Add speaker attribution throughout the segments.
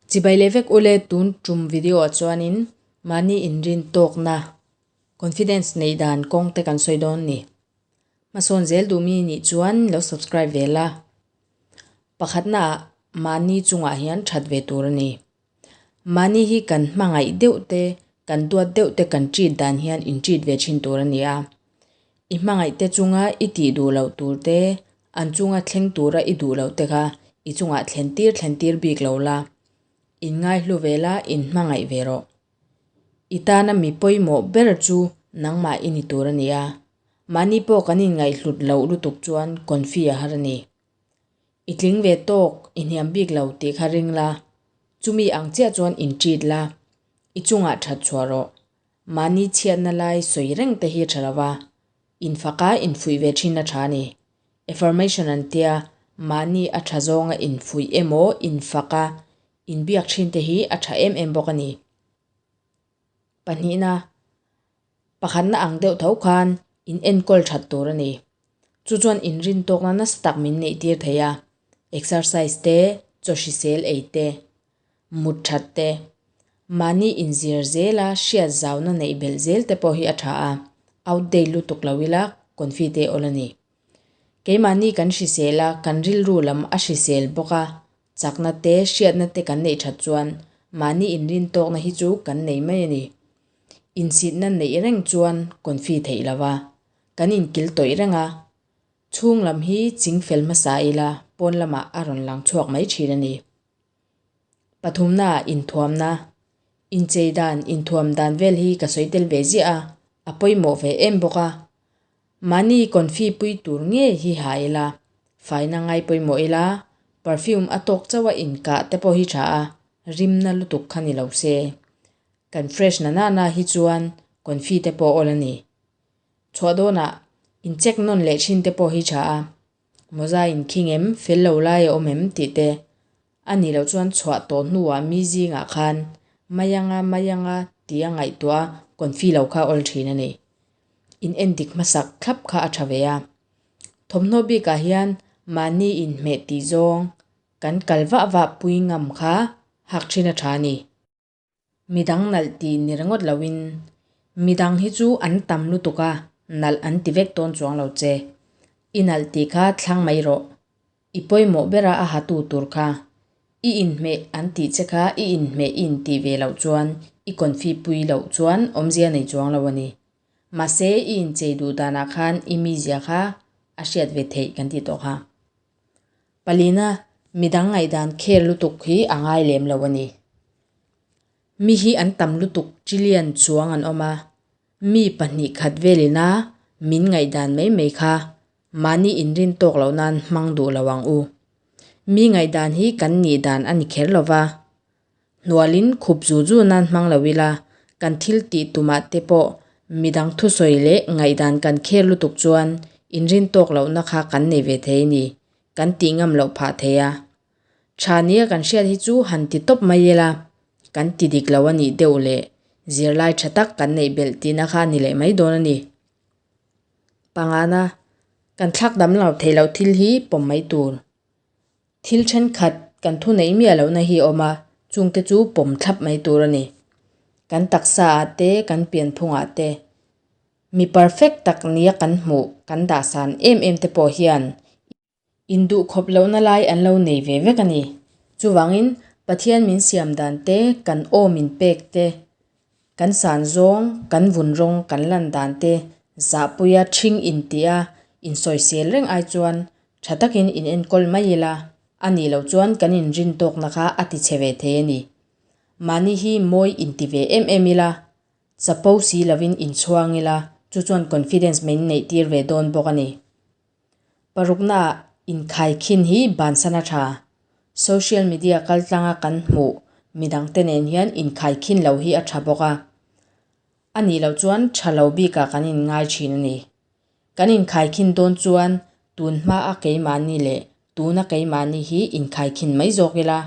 Speaker 1: Chibai leh vek ule tun tum video ah chuanin mahni inrin tawkna confidence neih dan kawng te kan sawi dawn ni. Hmasawn zel duh mi nih chuan lo subscribe ve la. Pakhatna ah mahni chungah hian that ve tur a ni. Mahni hi kan hmangaih deuh te, kan duat deuh te kan treat dan hian in treat ve thin tur a ni a. I hmangaih te chunga i tih duh loh tur te, an chunga thleng tura i duh loh te kha i chungah thlen tir thlen tir bik lo la. In ngaihlu ve la, in hmangaih ve rawh. I tana mi pawimawh ber chu nangmah i ni tur a ni a. Mahni pawh kan inngaihhlut loh lutuk chuan confi a har a ni. I tling ve tawk, i hniam bik lo tih kha ring la, chumi ang chiah chuan in treat la, i chungah that chhuah rawh. Mahni chhiatna lai sawi reng te hi a tha lo va, infaka infuih ve thin a tha a ni. Affirmation an tia, mahni a tha zawnga infuih emaw infaka inbiak thin te hi a tha em em bawk a ni. Pahnihna, pakhatna ang deuh tho khan in enkawl that tur a ni. Chu chuan inrin tawkna nasa tak min neih tir thei a, exercise te, chaw hrisel ei te, mut that te, mahni inzir zela hriat zauna neih belh zel te pawh hi a tha a, outdate lutuk lo ila confi te awl a ni. Keimahni kan hrisel a, kan rilru lam a hrisel bawk a, chakna te, hriatna te kan neih that chuan mahni inrin tawkna hi chu kan nei mai a ni. Insitna neih reng chuan confi theih lo va, kan inkil tawih reng a, chhung lam hi ching fel hmasa ila pawn lamah a rawn lang chhuak mai thin a ni. Pathumna, inthuamna, inchei dan, inthuam dan vel hi ka sawi tel ve ziah a, a pawimawh ve em bawk a. Mahni confi pui tur ngei hi ha ila, faina ngai pawimawh ila, perfume a tawk chauh a inkah te pawh hi tha a, rimna lutuk kha ni lo se. Kan fresh na nana hi chuan confi te pawh awl a ni. Chhuah dawnah in check nawn leh thin te pawh hi tha a, mawza in khing em, fel lo lai a awm em tih te. A nih loh chuan chhuah tawh hnuah mi zingah khan mai anga mai anga tih a ngaihtuah a confi lo kha awl thin a ni. In en dik hmasak thlap kha a tha ve a. Thawmhnaw bikah hian mahni inhmeh tih zawng kan kal vah vah pui ngam kha hak thin a tha a ni. Midang nalh tih ni ringawt loin midang hi chu an tam lutuk a, nalh an ti vek dawn chuang lo che. I nalh tih kha thlang mai rawh. I pawimawh bera a hatu tur kha. I inhmeh an tih che kha i inhmeh i intih ve loh chuan i confi pui loh chuan awmzia nei chuang lo a ni. Mahse i inchei duh danah khan i mizia kha a hriat ve theih kan tih tawh kha. Palina, midang ngaihdan khel lutuk hi a ngai lem lo a ni. Mi hi an tam lutuk trillion chuang an awm a, mi pahnih khat velina min ngaihdan mai mai kha mahni inrin tawk loh nan hmang duh lo ang u. Mi ngaihdan hi kan nih dan a ni kher lo va, hnualin khup zu zu nan hmang lo ila, kan thil tih tumah te pawh midang thusawi leh ngaihdan kan khel lutuk chuan inrin tawk lohna kha kan nei ve thei a ni, kan tih ngam loh phah thei a. Tha nia kan hriat hi chu han ti tawp mai ila, kan ti dik lo a nih deuh leh zirlai tha tak kan neih belh tihna kha a ni leh mai dawn a ni. Pangana, kan thlak dam lo theih loh thil hi pawm mai tur. Thil thenkhat kan thu neih miah lohna hi a awm a, chungte chu pawm thlap mai tur a ni. Kan taksa ah te, kan pianphungah te, mi perfect tak nia kan hmuh, kan dahsan em em te pawh hian Induhkhawp lohna lai an lo nei ve vek a ni. Chuvangin, Pathian min siam dan te, kan aw min pek te, kan san zawng, kan vun rawng kan lan dan te, zahpuia ṭhing intia insawisel reng ai chuan ṭha takin inenkawl mai ila, a nih loh chuan kan inrin tawkna kha a tichhe ve thei a ni. Mahni hi mawi inti ve em em ila, chapo si lovin inchhuang ila, chu chuan confidence min neihtir ve dawn bawk a ni. Paruknaah inkhaikhin hi bansan a tha. Social media kaltlanga kan hmuh midangte nen hian inkhaikhin lo hi a tha bawk a. A nih loh chuan tha lo bikah kan inngai thin a ni. Kan inkhaikhin dawn chuan tun hmaa keimahni leh tuna keimahni hi inkhaikhin mai zawk ila.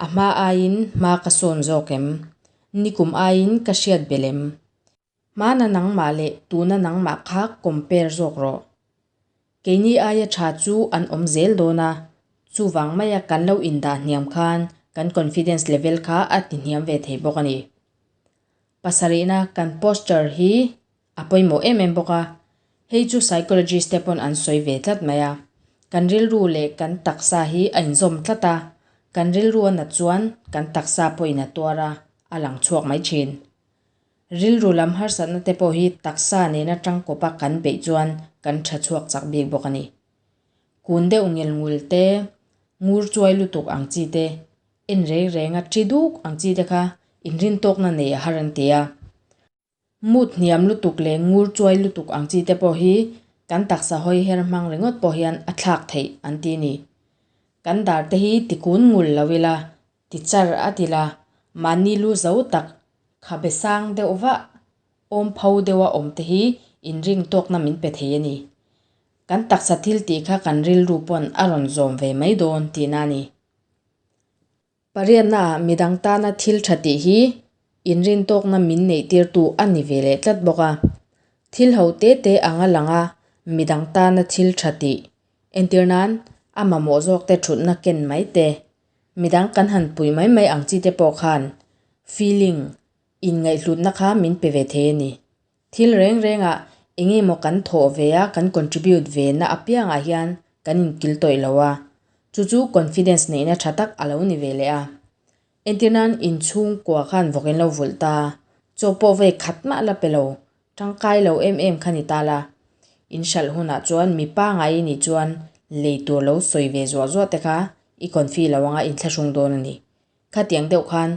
Speaker 1: A hma aiin hma ka sawn zawk em? Nikum aiin ka hriat belh em? Hmana nangmah leh tuna nangmah kha compare zawk rawh. Keini aia tha chu an awm zel dawn a, chuvang maia kan lo indah hniam khan Kan confidence level kha a tihniam ve thei bawk a ni. Pasarihna kan posture hi a pawimawh em em bawk a, hei chu psychologist te pawn an sawi ve tlat mai a. Kan rilru leh kan taksa hi a inzawm tlat a, kan rilru a nat chuan kan taksa pawhin a tuar a, a lang chhuak mai thin. Rilru lam harsatna te pawh hi taksa nena tangkawpa kan beih chuan kan tha chhuak chak bik bawk a ni. Kun deuh ngel ngul te, ngur chuai lutuk ang chi te, en reng renga thi duk ang chi te kha inrintawkna nei a har an ti a. Mood hniam lutuk leh ngur chuai lutuk ang chi te pawh hi kan taksa hawi her hmang ringawt pawh hian a thlak theih an ti ni. Kan dar te hi ti kun ngul lo ila, ti char a ti la, mahni lu zo tak, khabe sang deuh vah, awm pho deuha awm te hi inring tawkna min pe thei a ni. Kan taksa thil tih kha kan rilru pawn a rawn zawm ve mai dawn tihna a ni. Pariatnaah midang tana thil tha tih hi inrintawkna min neihtirtu a ni ve leh tlat bawk a. Thil ho te te anga langa midang tana thil tha tih entir nan a mamawh zawkte thutna ken mai te, midang kan han pui mai mai ang chi te pawh khan feeling inngaihhlutna kha min pe ve thei a ni. Thil reng rengah eng emaw kan thawh ve a, kan contribute ve na apiangah hian kan inkil tawih lo a, chu chu confidence neihna tha tak a lo ni ve leh a. Entir nan inchhungkua khan vawk in lo vulh ta, chaw pawh vei khat mah la pe lo, tangkai lo em em kha ni ta la. In hralh hunah chuan mi pangai i nih chuan lei tur lo sawi ve zuah zuah te kha i confi lo anga inthlahrung dawn a ni. Khatiang deuh khan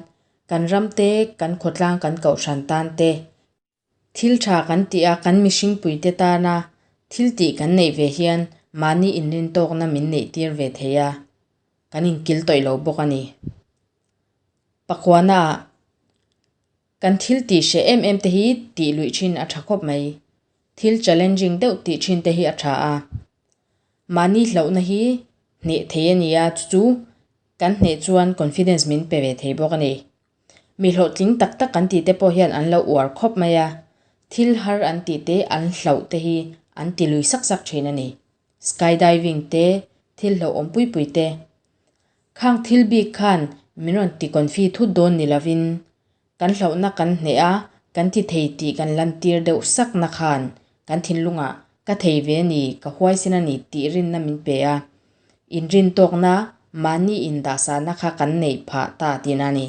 Speaker 1: kan ram te, kan khawtlang kan kohhran tan te, Thil tha kan tih a, kan mihringpuite tana thil tih kan neih ve hian mahni inrintawkna min neih tir ve thei a, kan inkil tawih lo bawk a ni. Pakhuana ah kan thil tih hreh em em te hi tih luih thin a tha khawp mai. Thil challenging deuh tih thin te hi a tha a. Mahni hlauhna hi hneh thei a ni a, chu chu kan hneh chuan confidence min pe ve thei bawk a ni. Mi hlawhtling tak tak kan tih te pawh hian an lo uar khawp mai a, thil har an tih te, an hlauh te hi an ti lui sak sak thin a ni. Skydiving te, thil hlauhawm pui pui te. Khang thil bik khan min rawn ti confi thut dawn ni lovin, kan hlauhna kan hneh a, kan ti thei tih kan lantir deuh sakna khan kan thinlungah ka thei ve a ni, ka huaisen a ni tih rinna min pe a. Inrintawkna, mahni indahsahna kha kan neih phah ta tihna a ni.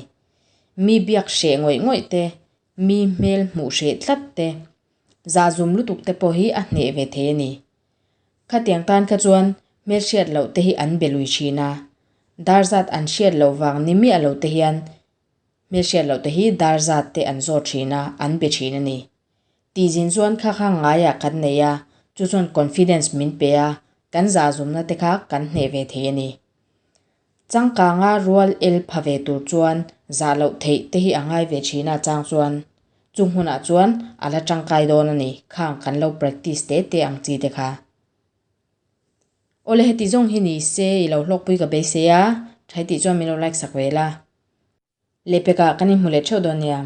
Speaker 1: Mi biak hreh ngawih ngawih te, mi hmel hmuh hreh tlat te, zahzum lutuk te pawh hi a hneh ve thei a ni. Khatiang tan kha chuan hmelhriat loh te hi an be lui thin a, dar zat an hriat loh vang ni miah lo te hian hmelhriat loh te hi dar zat te an zawt thin a, an be thin a ni. Tihzin chuan kha kha ngaiah kan nei a, chu chuan confidence min pe a, kan zahzumna te kha kan hneh ve thei a ni. Changkanga rual el pha ve tur chuan zah loh theih te hi a ngai ve thin a chang chuan chung hunah chuan a la tangkai dawn a ni, khang kan lo practice te te ang chi te kha. Awle heti zawng hi ni se i lo hlawkpui ka beisei a, tha tih chuan min lo like sak ve la. Lehpekah kan inhmu leh theuh dawn nia.